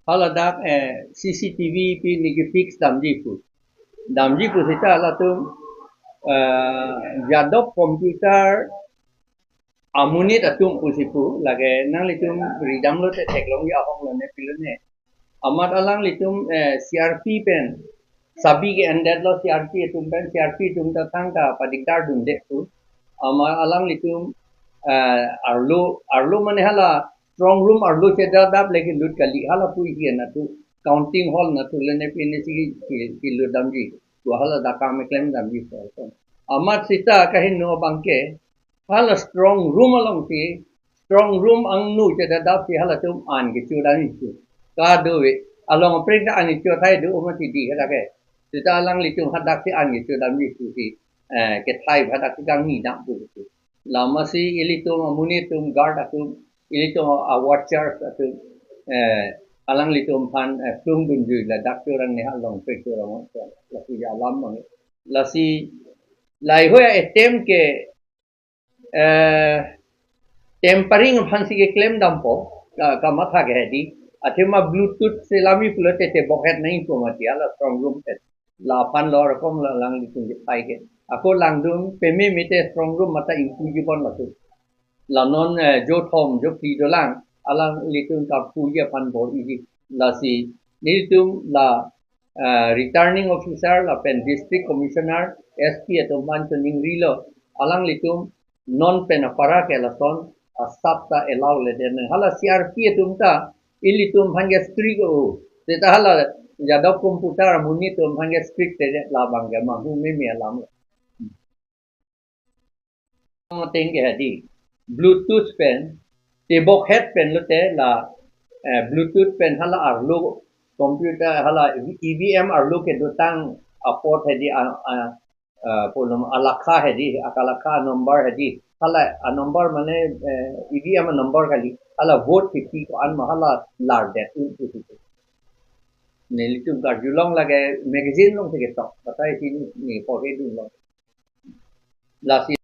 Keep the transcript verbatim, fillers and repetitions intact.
Haladak eh, C C T V pi niki fix damji pu. Damji pu seta halatum eh, Yadav computer amonit atum pusi pu, lake nanglitum ridamlote theklongji ahok lone pilone. Amat alanglitum eh, C R P pen sabi ke-endetlo C R P atum pen, C R P atum ta thangta padikdar dunde pu. Amat alanglitum eh, arlo, arlo mane hala strong room arlo chedadap lagi lut kali, hala pu hi natu counting hall natu lone pinisi ki, ki, kilut damji. Tua haladak kam keklem damji pu. Amat seta kaheno abangke hala strong room alongsi, strong room angno chedadapsi halatum an kecho damji pu. Kadokave along aprik ta an kecho thai do mati di hadak ke. Seta alanglitum hadaksi an kecho damji pusi eh, kethai hadaksi kangni dam pusi. Lamasi ilitum amonit atum guard atum, ilitum a-watchers atum eh, alanglitum aphan eh, plung dunjui ladak cho rang ne halong aprik cho rang. Lasi alam abang. Lasi laheihui attempt ke eh, tampering aphansi keklem dampo, ka, kamatha ke hedi. Athema Bluetooth si lami pulote tebok het nangji pu mati hala strong room pen. Laphan lor kom la alanglitum kethai ke. Ako langdun peme mete strong room mata ingpuji pon latum. La non eh, jo thom, jo phli dolang, alanglitum kapuji aphan bor-iji. Lasi nelitum la eh, returning officer lapen district commissioner, S P atum aphan choningrilo, alanglitum non pen apara ke lason asap ta allow ledet nang. Hala C R P atum ta ilitum aphan ke strict o. Seta hala Yadav computer amonit atum aphan ke strict te labang ke manghu meme alam. Ateng ke hedi. Bluetooth pen, tebok het pen lote la eh, Bluetooth pen hala arlo computer hala E V M arlo kedotang apot hedi a, a, a, polom alakha hedi, akalakha number hedi. Hala a number mane eh, E V M number kali. Hala vote kipi ko-an ma hala lardet un pusi. Nelitum karjulong lake magazine alongsi ketok. Batai sini ni porhe dunlong. Lasi